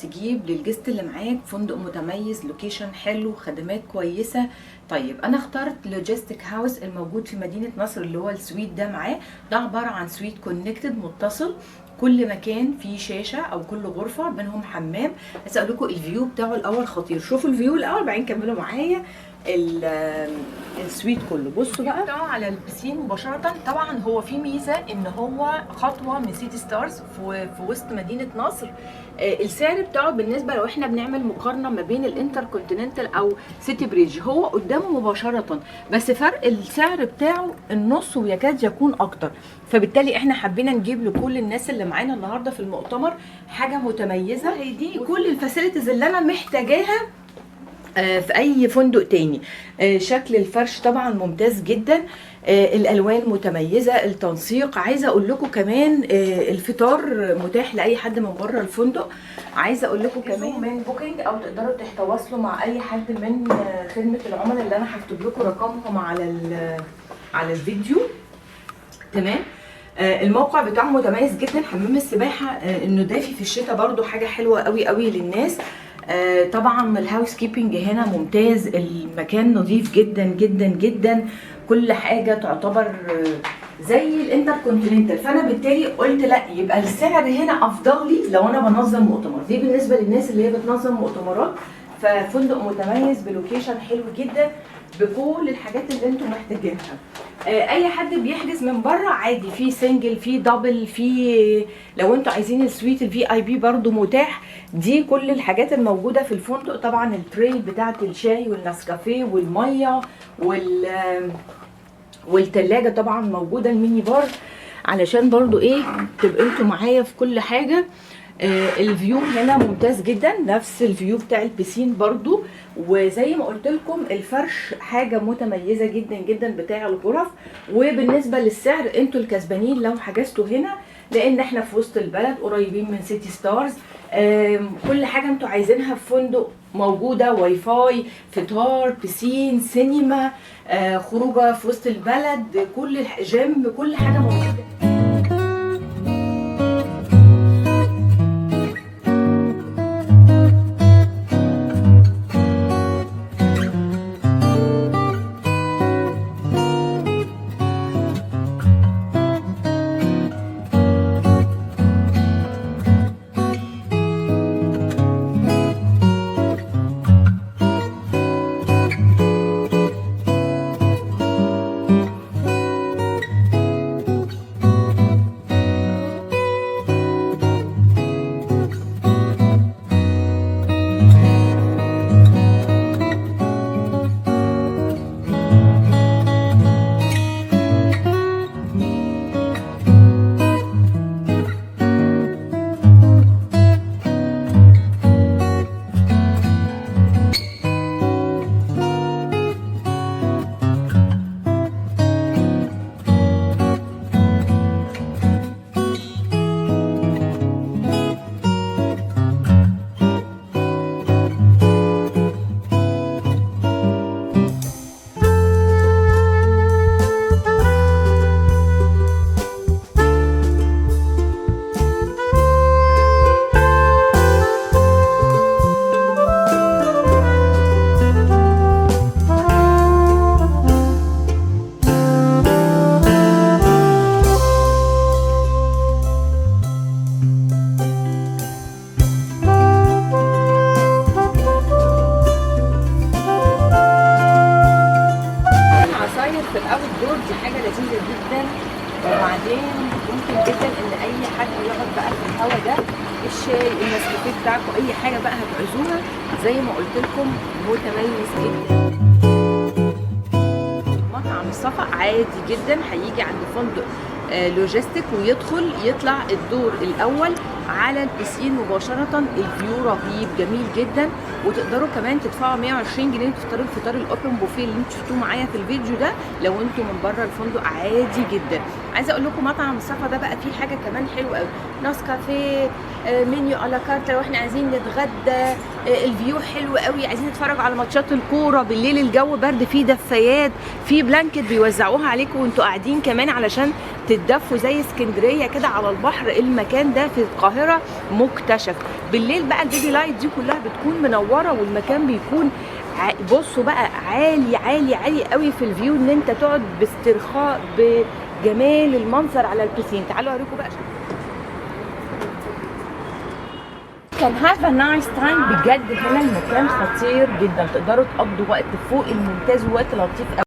تجيب لل guest اللي معاك فندق متميز، location حلو، خدمات كويسة. طيب انا اخترت لوجيستيك هاوس الموجود في مدينة نصر اللي هو ال suite ده معاه. ده عبارة عن suite connected متصل، كل مكان فيه شاشة او كل غرفة بينهم حمام. بس اقول لكم ال view بتاعه الاول خطير، شوفوا ال view الاول بعدين كملوا معايا ال suite كله. بصوا بقى بتاعه على البسين مباشرة. طبعا هو في ميزة ان هو خطوة من سيتي ستارز في وسط مدينة نصر. السعر بتاعه بالنسبة لو احنا بنعمل مقارنة ما بين الانتر كونتيننتال او سيتي بريدج هو قدامه مباشرة، بس فرق السعر بتاعه النص ويكاد يكون اكتر. فبالتالي احنا حبينا نجيب لكل الناس اللي معانا النهارده في المؤتمر حاجة متميزة. هي دي كل ال facilities اللي انا محتاجاها في اي فندق تاني. شكل الفرش طبعا ممتاز جدا، الالوان متميزة، التنسيق. عايزه اقول لكم كمان الفطار متاح لاي حد من بره الفندق. عايزه اقول لكم كمان من بوكينج او تقدروا تتواصلوا مع اي حد من خدمة العملاء اللي انا هكتب لكم رقمهم على الفيديو. تمام. الموقع بتاعه متميز جدا. حمام السباحة انه دافي في الشتاء برضو حاجة حلوة قوي قوي للناس. طبعا ال housekeeping هنا ممتاز، المكان نظيف جدا جدا جدا، كل حاجة تعتبر زي الانتر كونتيننتال. فانا بالتالي قلت لا، يبقى السعر هنا افضل لي لو انا بنظم مؤتمر. دي بالنسبة للناس اللي هي بتنظم مؤتمرات. ففندق متميز ب location حلو جدا بكل الحاجات اللي انتم محتاجينها. اي حد بيحجز من بره عادي، في single، في double، في لو انتوا عايزين ال suite ال VIP برضو متاح. دي كل الحاجات الموجودة في الفندق. طبعا ال tray بتاعه الشاي والنسكافيه والمية والتلاجة طبعا موجودة، ال mini bar، علشان برضو ايه تبقوا انتوا معايا في كل حاجة. ال view هنا ممتاز جدا، نفس ال view بتاع البسين برضو. وزي ما قلت لكم الفرش حاجة متميزة جدا جدا بتاع الغرف. وبالنسبة للسعر انتوا الكسبانين لو حجزتوا هنا، لان احنا في وسط البلد قريبين من سيتي ستارز. كل حاجة انتوا عايزينها في فندق موجودة، واي فاي، فطار، بسين، سينما، خروجة في وسط البلد، كل جيم، كل حاجة موجودة. عصاير في ال outdoor دي حاجة لذيذة جدا. وبعدين ممكن جدا ان اي حد يقعد بقى في الهوا ده، الشاي، النسكافيه بتاعكم، اي حاجة بقى هتعوزوها. زي ما قلت لكم متميز جدا. مطعم الصفا عادي جدا، هيجي عند فندق لوجيستيك ويدخل يطلع الدور الاول على البسين مباشرة. ال view رهيب جميل جدا. وتقدروا كمان تدفعوا 120 جنيه وتفطروا الفطار ال open buffet اللي انتوا شفتوه معايا في الفيديو ده لو انتوا من بره الفندق، عادي جدا. عايزه اقول لكم مطعم الصفا ده بقى فيه حاجة كمان حلوة قوي، نسكافيه، menu à la carte لو احنا عايزين نتغدى، ال view حلو قوي، عايزين نتفرج على ماتشات الكورة بالليل، الجو برد، فيه دفايات، فيه blanket بيوزعوها عليكم وانتوا قاعدين كمان علشان تتدفوا زي اسكندرية كده على البحر. المكان ده في القاهرة مكتشف. بالليل بقى ال baby light دي كلها بتكون منورة، والمكان بيكون بصوا بقى عالي عالي عالي قوي في ال view، ان انت تقعد باسترخاء بجمال المنظر على البسين. تعالوا اوريكم بقى. can have a nice time بجد. هنا المكان خطير جدا، تقدروا تقضوا وقت فوق الممتاز ووقت لطيف قوي.